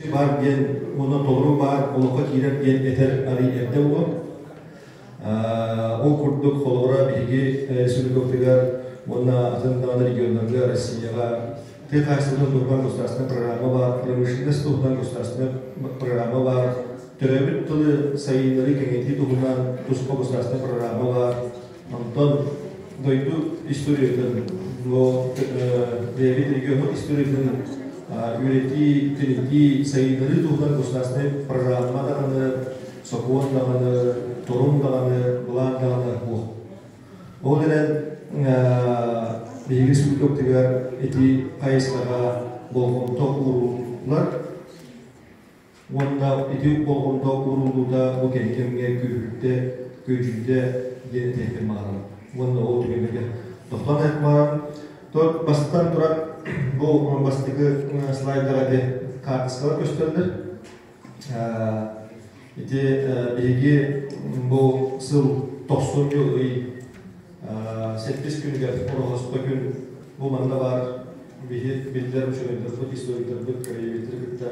Баар диэн уонна толору баар олоххо киирэр диэн этэр арый эрдэ буолуо. Ол курдук холобура биһиги республикабытыгар уонна атын даҕаны регионнарга Россияҕа тыа хаһаайыстыбатын туһунан государственнай программа баар, промышленность туһунан государственнай программа баар, төрөөбүт тылы сайыннарыы кэҥэтии туһунан туспа государственнай программа баар. Онтон дойду историятын, бу бэйэбит региоммут историятын үөрэтии, тэнитии, сайыннарыы туһунан государственнай программа даҕаны, сокуон даҕаны, торум даҕаны, былаан даҕаны суох. Ол эрэн биһиги республикабытыгар ити хайысхаҕа болҕомто ууруллар. Уонна ити болҕомто ууруллуута бу кэм кэмҥэ күүһүрдэ, күөдьүйдэ диэн этиэхпин баҕарабын. Уонна ол түгэннэргэ тохтоон айтмаан, то бастатан туран бу бастакы слайдара ити хаартыскалар көстөллөр. Ити биһиги бу сыл тохсунньу ый сэттис күнүгэр Ороһуспа күн бу манна баар биһи биллэр учуонайдарбыт, историктарбыт, краеведтары кытта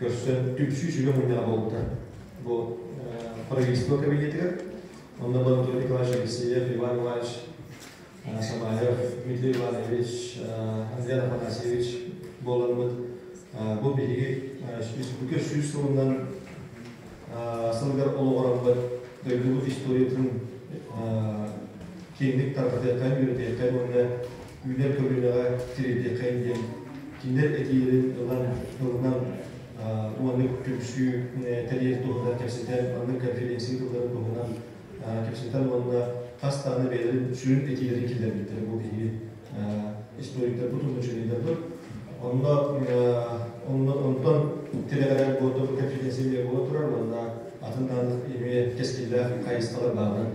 көрсөн түмсүү сүбэ мунньаҕа буолбута. Бу правительство кабинетигэр. Онно был Анатолий Николаевич Алексеев, Иван Иванович Шамаев, Дмитрий Иванович, Андрей Афанасьевич буоламмыт бу биһиги республика 100 сылынан сылыгар олоҕураммыт дойдубут историятын киэҥник тарҕатыаххайын, үөрэтиэххэйин уонна үүнэр көлүөнэҕэ тириэрдиэххэйин диэн кинилэр этиилэрин ылан ылынан уонна түмсүү тэрийэр туһунан кэпсэтэн, маннык конференция тылларын туһунан кэпсэтэн уонна хас даҕаны бэйэлэрин сүрүн этиилэрин киллэрбиттэрэ бу биһиги историктарбыт уонна ученайдарбыт. Онно онно онтон тирэҕирэн буолтун конференция эмиэ буола турар уонна атын даҕаны эмиэ кэскиллээх хайысхалар бааллар.